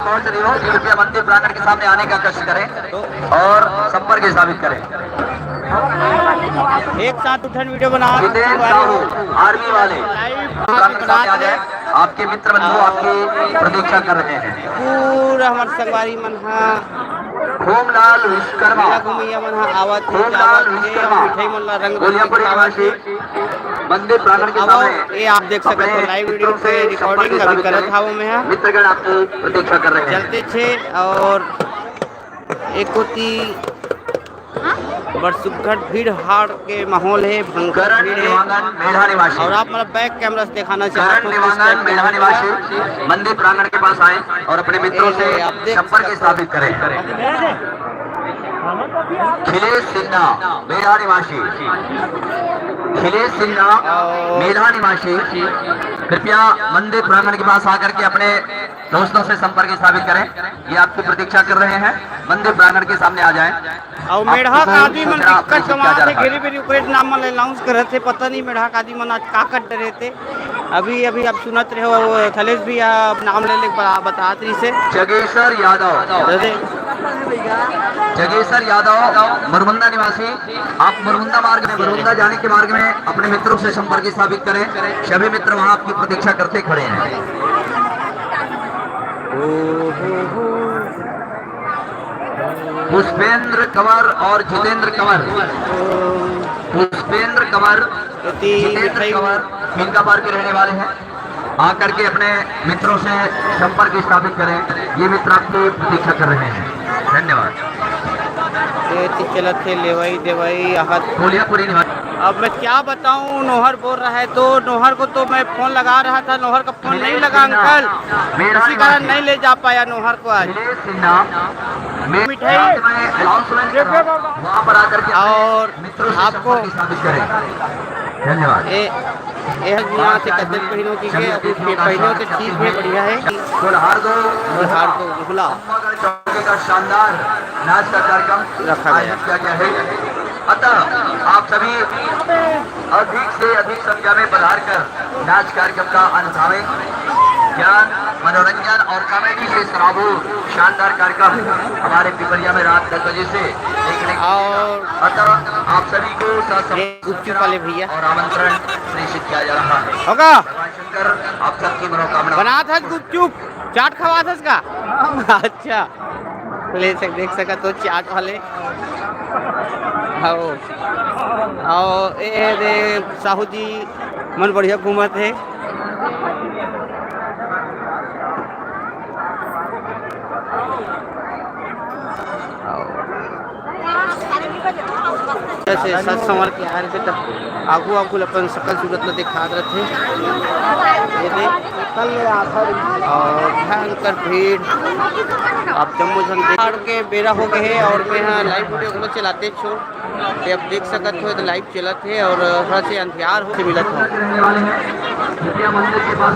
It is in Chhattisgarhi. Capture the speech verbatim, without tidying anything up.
और से नहीं हो, कृपया मंदिर प्रांगण के सामने आने का कष्ट करें और संपर्क स्थापित करें। एक साथ उठन वीडियो बना जितेंद्र साहू, आर्मी वाले, प्रांगण के सामने आ जाए। आपके मित्र बंधु आपकी प्रतीक्षा कर रहे हैं। पूरा हमारे संगवारी मन हा, होमलाल विश्वकर्मा, मेला घुमैया मन हा आवत हे, होमलाल जावत हे, विश्वकर्मा, मिठाई मन ला रंग गोलियापुर निवासी। मंदिर प्रांगण के अब सामने ये आप देख सकते हो, अपने लाइव वीडियो मित्रों से पे रिकॉर्डिंग संपर्क अभी स्थापित करत करें। हावों मैं हा। मित्रगण आपकी प्रतीक्षा कर रहे हैं। चलते छे और एक कोती बड़ सुघर भीड़ हाड़ के माहौल हे, भयंकर करण भीड़ हे। निवांगन मेढ़ा निवासी। और आप मतलब बैक कैमरा से दिखाना चाहते करण हो, किस निवांगन टाइप का मेढ़ा है। निवासी मंदिर प्रांगण के पास आए और अपने मित्रों ये से आप देख संपर्क सकते हो। स्थापित करें। खिलेश सिन्हा, मेढ़ा निवासी। खिलेश सिन्हा, और मेढ़ा निवासी, कृपया मंदिर प्रांगण के पास आकर के अपने दोस्तों से संपर्क स्थापित करें। ये आपकी प्रतीक्षा कर रहे हैं, मंदिर प्रांगण के सामने आ जाएं। और मेढ़ा का आदमी मन दिक्कत कमात हे, घेरी बेरी ओकरे नाम मन अनाउंस करत हे, पता नहीं मेढ़ा का आदमी मन आज का कर डरे थे। अभी अभी आप सुनत रहे हो, वो थलेश भी आप नाम ले ले बता-, बतात रही से। जगेश्वर यादव, जगेश्वर यादव, मरमुंदा निवासी, आप मरमुंदा मार्ग में, मरमुंदा जाने के मार्ग में अपने मित्रों से संपर्क स्थापित करें। सभी मित्र वहां आपकी प्रतीक्षा करते खड़े हैं। पुष्पेंद्र कंवर और जितेंद्र कंवर, पुष्पेंद्र कंवर, जितेंद्र कंवर, मिनका पार के रहने वाले हैं। आकर के अपने मित्रों से संपर्क स्थापित करें, ये मित्र आपकी प्रतीक्षा कर रहे हैं। धन्यवाद। ये तो चलत हे लेवाई देवाई, आहत। कोलियापुरी निवासी। अब मैं क्या बताऊं, नोहर बोल रहा है तो नोहर को तो मैं फोन लगा रहा था, नोहर का फोन नहीं लगा अंकल, इसी कारण नहीं ले जा पाया नोहर को आज। मिठाई। वहाँ पर आकर के और मित्रों से आपको संपर्क स्थापित करें। धन्यवाद। ये, ये यहाँ से कत्थक पहनो की के, अब उसके पहनो से ठीक है, बढ़िया है। कोल्हार दो, कोल्हार दो, मुहला। चौकी का शानदार नाच का कार्यक्रम रखा गया। आयोजित किया गया है। अतः आप सभी अधिक से अधिक संख्या में पधार कर नाच कार्यक्रम का आनंद उठावें। ज्ञान, मनोरंजन और कॉमेडी से सराबोर शानदार कार्यक्रम हमारे पिपरिया में रात दस बजे से देखने को और मिलेगा। अतः आप सभी को ससम्मान गुपचुप वाले भैया। और आमंत्रण प्रेषित किया जा रहा है। होगा। भगवान शंकर आप सबकी मनोकामना बनात हस गुपचुप, चाट खवात हस का? अच्छा, ले सक, देख सकत हो चाट वाले। आओ, आओ, ए दे साहू जी मन बढ़िया घूमत हे। आओ। जैसे सज संवर के आ रहे थे, तब आगू आगू अपन सकल सूरत ल दिखात रहथे। ये दे, और भयंकर भीड़। आप जम्मो झन देख के बेरा हो गए हे और मैं यहाँ लाइव वीडियो घलो चलाते छो। ये आप देख सकत हो, तो लाइव चलत हे और थोड़ा से अंधियार हो से मिलत हो। कृपया मंदिर के पास आ